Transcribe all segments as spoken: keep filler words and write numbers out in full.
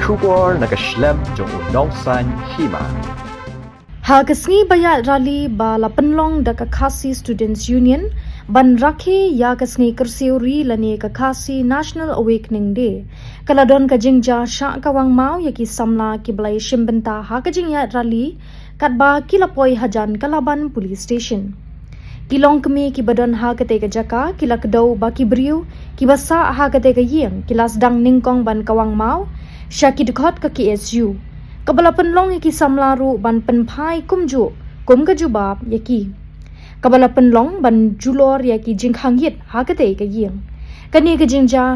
Khubor na ka shlem jong u Nongsaiñ Hima. Ha ka sngi ba ïaid rally ba la pynlong da ka Khasi Students Union ban rakhe ïa ka sngi kyrsiew ri lane ka Khasi National Awakening Day, ka la don ka jingjia shah kawang maw ïa ki samla kiba la ïashim bynta ha ka jingïaid rally, katba ki la poi hajan ka Laban Police Station. Ki longkmie kiba don ha katei ka jaka ki la kdew ba ki briew kiba sah ha katei ka ïing ki la sdang nyngkong ban kawang maw sha ki dkhot ka K S U, kaba la pynlong ïa ki samla ruh ban pynphai kumjuh kum ka jubab ïa ki, kaba la pynlong ban julor ïa ki jingkhang ïit ha katei ka ïing. Kane ka jingjia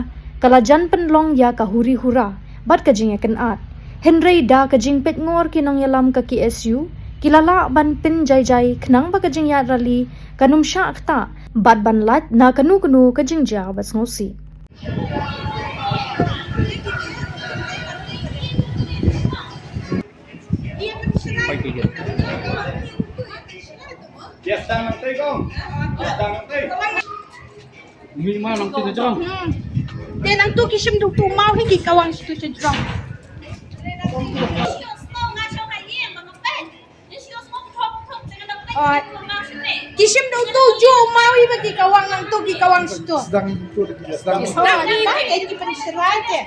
ka la jan pynlong ïa ka huri hura bad ka jingïakynad. Hynrei da ka jingpeitngor ki nongïalam ka K S U, ki la lah ban pynjaijai khnang ba ka jingïaid rally kan ym shah ktah bad ban lait na kano kano ka jingjia ba sngewsih. Yes, tang nang tei kong. Yes, tang nang tei. Umi ma nang tu jong. Hmm. Te nang tu ki shim du tu maw hi ki kawang tu jong. Oh. Ki shim du tu ju maw hi ba ki kawang nang tu ki kawang tu. Sdang tu sdang. Sdang ni ba ki pynshrai te.